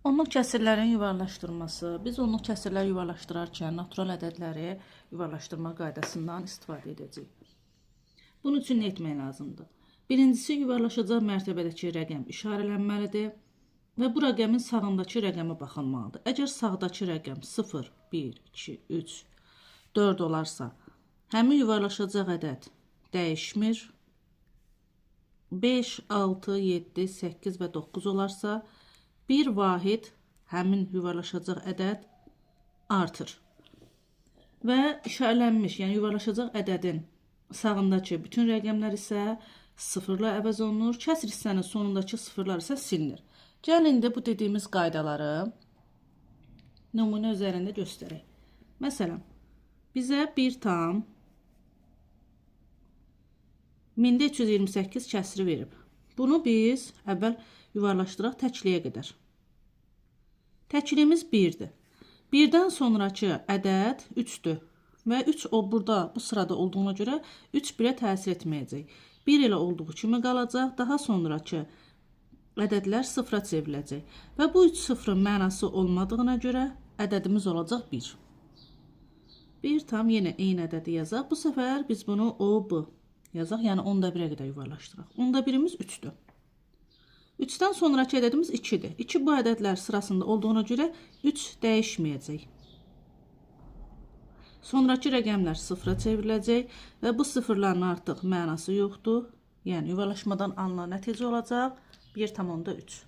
Onluq kəsirlərin yuvarlaşdırması. Biz onluq kəsirləri yuvarlaşdırarkən natural ədədləri yuvarlaşdırma qaydasından istifadə edəcəyik. Bunun üçün nə etmək lazımdır? Birincisi, yuvarlaşacaq mərtəbədəki rəqəm işarələnməlidir və bu rəqəmin sağındakı rəqəmə baxılmalıdır. Əgər sağdakı rəqəm 0, 1, 2, 3, 4 olarsa, həmin yuvarlaşacaq ədəd dəyişmir. 5, 6, 7, 8 və 9 olarsa, bir vahid həmin yuvarlaşacaq ədəd artır. Və işarələnmiş, yəni yuvarlaşacaq ədədin sağındakı bütün rəqəmlər isə sıfırla əvəz olunur. Kəsr hissənin sonundakı sıfırlar isə silinir. Gəlin indi bu dediyimiz qaydaları nümunə üzərində göstərək. Məsələn, bizə 1 tam 1328 kəsri verib. Bunu biz əvvəl yuvarlaşdıraq təkliyə qədər. Təkliyimiz 1-dir. 1-dən sonrakı ədəd 3-dür və 3 o burada bu sırada olduğuna görə 3 1-ə təsir etməyəcək. 1 elə olduğu kimi qalacaq. Daha sonrakı ədədlər sıfıra çevriləcək və bu 3 sıfırın mənası olmadığına görə ədədimiz olacaq 1. 1 tam yenə eyni ədədi yazaq. Bu səfər biz bunu O, B yazaq, yəni onda 1-ə qədər yuvarlaşdıraq. Onda 1-imiz 3-dür. 3-dən sonrakı ədədimiz 2-dir. 2 bu ədədlər sırasında olduğuna görə 3 dəyişməyəcək. Sonrakı rəqəmlər sıfıra çevriləcək və bu sıfırların artıq mənası yoxdur. Yəni yuvarlaşmadan alınan nəticə olacaq 1,3.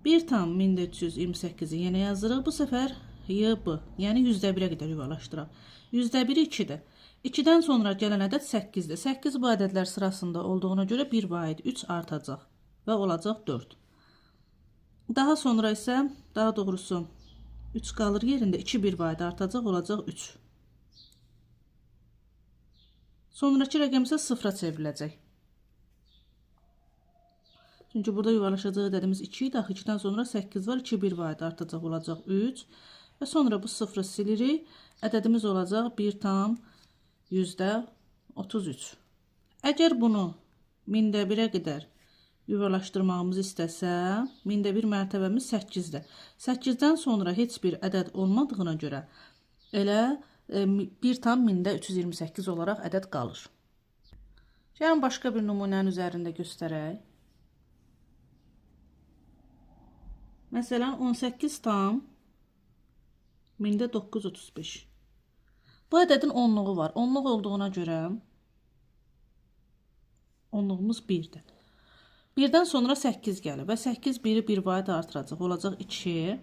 1,1328-i yenə yazırıq. Bu səfər YB, yəni %1-ə qədər yuvarlaşdıraq. %1-i 2-dir. 2-dən sonra gələn ədəd 8-dir. 8 bu ədədlər sırasında olduğuna görə 1 vahid 3 artacaq və olacaq 4. Daha sonra isə, daha doğrusu 3 qalır yerində, 2 1 vahid artacaq, olacaq 3. Sonrakı rəqəm isə sıfıra çevriləcək. Çünki burada yuvarlaşacaq ədədimiz 2 idi. Axı 2-dən sonra 8 var, 2 1 vahid artacaq, olacaq 3. Və sonra bu sıfırı silirik. Ədədimiz olacaq 1,33. Əgər bunu 1001-ə qədər yuvarlaşdırmağımızı istəsə, 1001 mərtəbəmiz 8-dir. 8-dən sonra heç bir ədəd olmadığına görə elə 1,328 olaraq ədəd qalır. Gəlin başqa bir nümunənin üzərində göstərək. Məsələn, 18,935. Bu ədədin onluğu var. Onluq olduğuna görə onluğumuz 1-dir. 1-dən sonra 8 gəlir və 8 1-i 1 vahid artıracaq. Olacaq 2.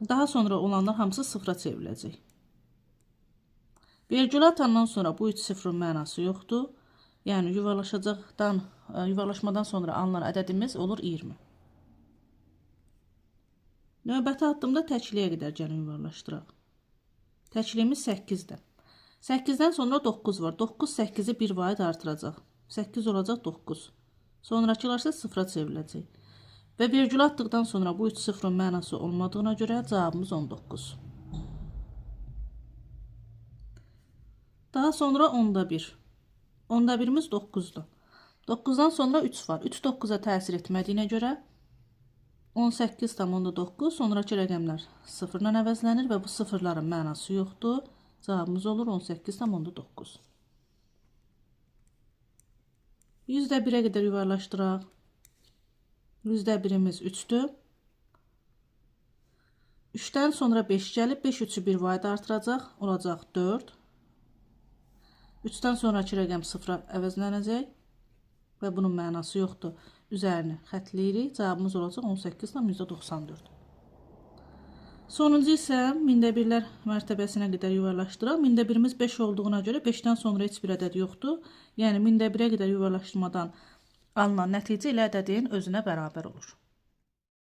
Daha sonra olanlar hamısı sıfıra çevriləcək. Vergül atandan sonra bu 3 sıfırın mənası yoxdur. Yəni yuvarlaşmadan sonra alınan ədədimiz olur 20. Növbəti addımda təkliyə qədər gəlin yuvarlaşdıraq. Təkliyimiz 8-dir. 8-dən sonra 9 var. 9 8-i 1 vahid artıracaq. 8 olacaq 9. Sonrakılar isə sıfıra çevriləcək. Və vergül atdıqdan sonra bu 3 sıfırın mənası olmadığına görə cavabımız 19. Daha sonra onda 1. Onda 1-imiz 9-dur. 9-dan sonra 3 var. 3 9-a təsir etmədiyinə görə 18,9 sonrakı rəqəmlər sıfırla əvəzlənir və bu sıfırların mənası yoxdur. Cavabımız olur 18,9. %1-ə qədər yuvarlaşdıraq. %1-imiz 3-dür. 3-dən sonra 5 gəlib, 5 3-ü 1 vahid artıracaq, olacaq 4. 3-dən sonrakı rəqəm sıfıra əvəzlənəcək və bunun mənası yoxdur. Üzərini xətləyirik. Cavabımız olacaq 18,94. Sonuncu isə mində birlər mərtəbəsinə qədər yuvarlaşdıraq. Mində birimiz 5 olduğuna görə 5-dən sonra heç bir ədəd yoxdur. Yəni mində 1-ə qədər yuvarlaşdırmadan alınan nəticə ilə ədədin özünə bərabər olur.